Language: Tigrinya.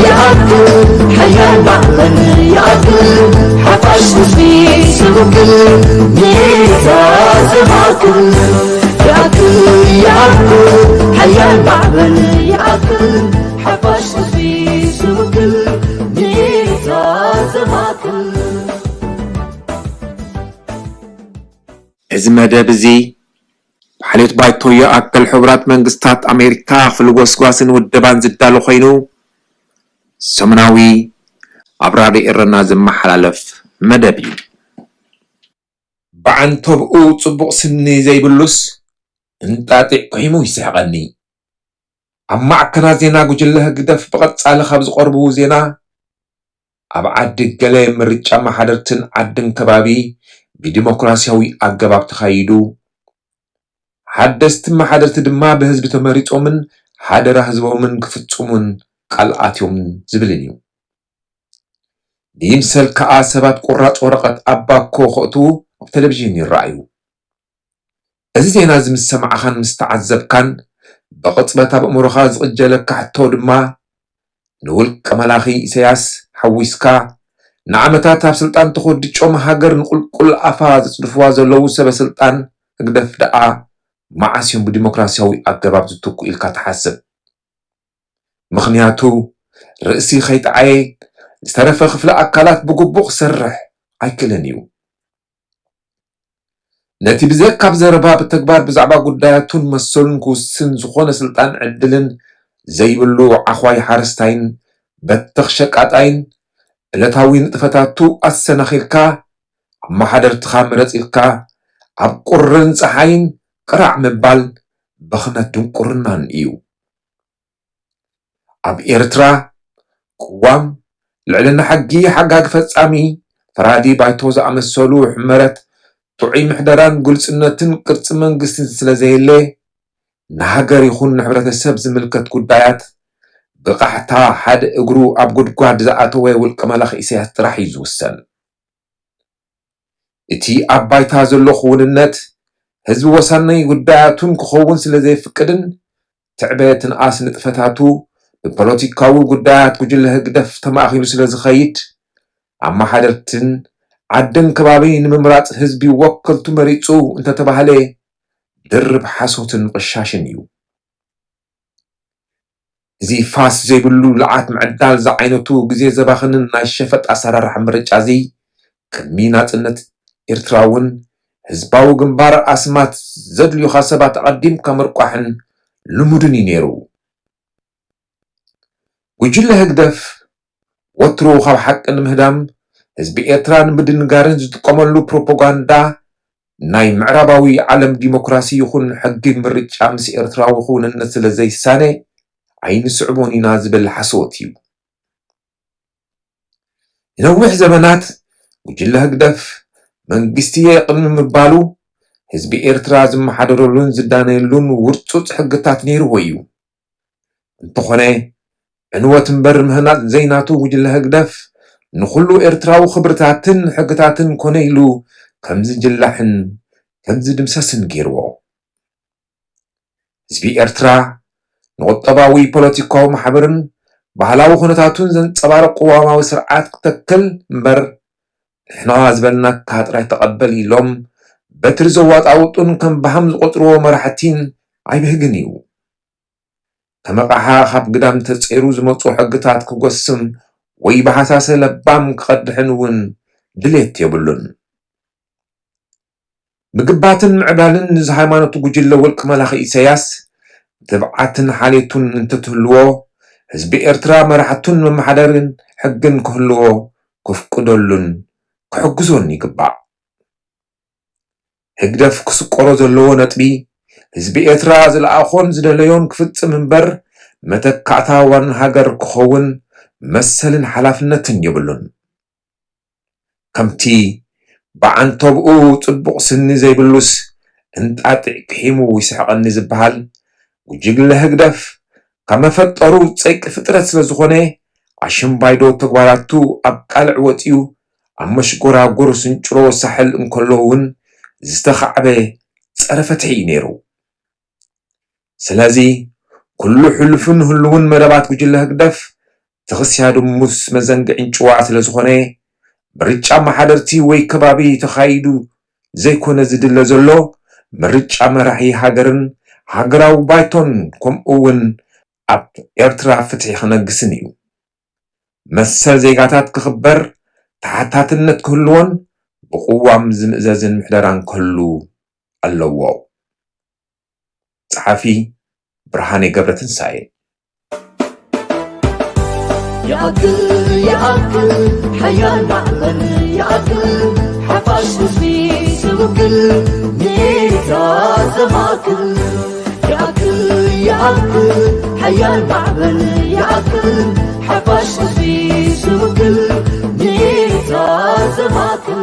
ይኣክል ሓያል ማዕበል ይኣክል ሓፋሽ ህዝቢ ስምግል ንኤርትራ ዘማክል ይኣክል ይኣክል ሓያል ማዕበል ይኣክል ሓፋሽ ህዝቢ ስምግል ንኤርትራ ዘማክል። እዚ መደብ እዚ ብሓልዮት ባይቶ ይኣክል ሕቡራት መንግስታት ኣሜሪካ ክፍሊ ጎስጓስን ውደባን ዝዳሎ ኮይኑ ሰሙናዊ ኣብ ራድዮ ኤረና ዝመሓላለፍ መደብ እዩ። ብዓንተብኡ ጽቡቕ ስኒ ዘይብሉስ እንጣጢዕ ኩሒሙ ይስሕቐኒ። ኣብ ማዕከናት ዜና ጉጅለ ህግደፍ ብቐጻሊ ካብ ዝቐርቡ ዜና ኣብ ዓዲ ገለ ምርጫ ኣመሓደርትን ዓድን ከባቢ ብዲሞክራሲያዊ ኣገባብ ተኻይዱ፣ ሓደስቲ ኣመሓደርቲ ድማ ብህዝቢ ተመሪጾምን ሓደራ ህዝቦምን ክፍጽሙን ቃል ኣትዮም ዝብልን እዩ። ብይምሰል ከኣ ሰባት ቁራጽ ወረቐት ኣብ ባኮ ከእትዉ ኣብ ቴሌቪዥን ይረኣዩ። እዚ ዜና እዚ ምስ ሰማዕኻን ምስ ተዓዘብካን ብቕጽበት ኣብ ኣእምሮኻ ዝቕጀለካ ሕቶ ድማ ንውልቀ መላኺ ኢሰያስ ሓዊስካ ንዓመታት ኣብ ስልጣን ተኾዲጮም ሃገር ንቁልቁል ኣፋ ዘጽድፍዋ ዘለዉ ሰበ ስልጣን ህግደፍ ደኣ መዓስ እዮም ብዲሞክራሲያዊ ኣገባብ ዝትኩ ኢልካ ትሓስብ? ምኽንያቱ ርእሲ ከይጠዓየ ዝተረፈ ክፍሊ ኣካላት ብግቡእ ክሰርሕ ኣይክእልን እዩ። ነቲ ብዘይካ ብዘረባ ብተግባር ብዛዕባ ጉዳያቱን መሰሉን ክውስን ዝኾነ ስልጣን ዕድልን ዘይብሉ ዓዃይ ሓረስታይን በተኽ ሸቃጣይን ዕለታዊ ንጥፈታቱ ኣሰናኺልካ ኣመሓደርትኻ ምረጽ ኢልካ ኣብ ቁርን ጸሓይን ቅራዕ ምባል ብኽነት ድንቁርናን እዩ። ኣብ ኤርትራ ቅዋም፣ ልዕልና ሕጊ፣ ሓጋጊ ፈጻሚ፣ ፈራዲ ባይቶ ዝኣመሰሉ ሕመረት ጥዑይ ምሕደራን ግሉጽነትን ቅርጺ መንግስትን ስለ ዘየለ ንሃገር ይኹን ንሕብረተሰብ ዝምልከት ጉዳያት ብቓሕታ ሓደ እግሩ ኣብ ጉድጓድ ዝኣተወ ውልቀ መላኺ ኢሳያስ ጥራሕ እዩ ዝውሰን። እቲ ኣብ ባይታ ዘሎ ክውንነት ህዝቢ ወሳኒ ጉዳያቱን ክኸውን ስለ ዘይፍቅድን ትዕበ ትንኣስ ንጥፈታቱ ብፖለቲካዊ ጉዳያት ጉጅለ ህግደፍ ተማእኺሉ ስለ ዝኸይድ ኣመሓደርትን ዓድን ከባቢ ንምምራጽ ህዝቢ ወከልቱ መሪጹ እንተተባህለ ድርብ ሓሶትን ምቕሻሽን እዩ። እዚ ፋስ ዘይብሉ ልዓት ምዕዳል ዝዓይነቱ ግዜ ዘባኽንን ናይ ሸፈጥ ኣሰራርሓ ምርጫ እዚ ቅድሚ ናጽነት ኤርትራ እውን ህዝባዊ ግንባር ኣስማት ዘድልዩኻ ሰባት ኣቐዲምካ ምርቋሕን ልሙድን እዩ ነይሩ። ጉጅለ ህግደፍ ወትሩ ካብ ሓቂ ንምህዳም ህዝቢ ኤርትራ ንምድንጋርን ዝጥቀመሉ ፕሮፓጋንዳ ናይ ምዕራባዊ ዓለም ዲሞክራሲ ይኹን ሕጊ ምርጫ ምስ ኤርትራዊ ክውንነት ስለ ዘይሳነ ኣይንስዕቦን ኢና ዝብል ሓሶት እዩ። ንነዊሕ ዘመናት ጉጅለ ህግደፍ መንግስቲ እየ ቅድሚ ምባሉ ህዝቢ ኤርትራ ዝመሓደረሉን ዝዳነየሉን ውርጹጽ ሕግታት ነይርዎ እዩ። እንተኾነ ዕንወት እምበር ምህናጽ ዘይናቱ ጉጅለ ህግደፍ ንኹሉ ኤርትራዊ ክብርታትን ሕግታትን ኮነ ኢሉ ከም ዝጅላሕን ከም ዝድምሰስን ገይርዎ። ህዝቢ ኤርትራ ንቁጠባዊ ፖለቲካዊ ማሕበርን ባህላዊ ኩነታቱን ዘንጸባርቕ ቅዋማዊ ስርዓት ክተክል እምበር ንሕና ዝበልናካ ጥራይ ተቐበል ኢሎም በትሪ ዘዋጣውጡን ከም ባሃም ዝቖጽርዎ መራሕቲን ኣይብህግን እዩ። ከም ኣቕሓ ካብ ግዳም ተጸይሩ ዝመጹ ሕግታት ክጎስም ወይ ብሃሳሰ ለባም ክቐድሕን እውን ድሌት የብሉን። ምግባትን ምዕባልን ንዝሃይማኖቱ ጉጅለ ውልቂ መላኺ ኢሳያስ ትብዓትን ሓልየቱን እንተትህልዎ ህዝቢ ኤርትራ መራሕቱን መመሓደርን ሕግን ክህልዎ ከፍቅደሉን ክሕግዞን ይግባእ። ህግደፍ ክስቆሮ ዘለዎ ነጥቢ ህዝቢ ኤርትራ ዝለኣኾን ዝደለዮን ክፍጽም እምበር መተካእታ ዋና ሃገር ክኸውን መሰልን ሓላፍነትን የብሉን። ከምቲ ብዓንተብኡ ጽቡቕ ስኒ ዘይብሉስ እንጣጢዕ ክሒሙ ይስሕቐኒ ዝበሃል ጉጅለ ህግደፍ ካብ መፈጠሩ ጸይቂ ፍጥረት ስለ ዝኾነ ኣሽምባይዶ ተግባራቱ ኣብ ቃልዕ ወጺኡ ኣብ መሽጎራጉር ስንጭሮ ሳሕል እንከሎ እውን ዝተኻዕበ ጸረ ፍትሒ እዩ ነይሩ። ስለዚ ኩሉ ሕሉፍን ህሉውን መደባት ጉጅለ ህግደፍ እቲ ክስያ ድሙስ መዘንግዒን ጭዋ ስለ ዝኾነ፣ ምርጫ ኣመሓደርቲ ወይ ከባቢ ተኻይዱ ዘይኮነ ዝድለ ዘሎ፣ ምርጫ መራሒ ሃገርን ሃገራዊ ባይቶን፣ ከምኡ እውን ኣብ ኤርትራ ፍትሒ ክነግስን እዩ። መሰል ዜጋታት ክኽበር፣ ተሓታትነት ክህልዎን ብቕዋም ዝምእዘዝን ምሕደራን ክህሉ ኣለዎ። ጸሓፊ ብርሃኔ ገብረትንሳኤ። ይኣክል ይኣክል ሓያል ማዕበል ይኣክል ሓፋሽ ህዝቢ ስውክል ንኤርትራ ዘማክል ይኣክል ይኣክል ሓያል ማዕበል ይኣክል ሓፋሽ ህዝቢ ስውክል ንኤርትራ ዘማክል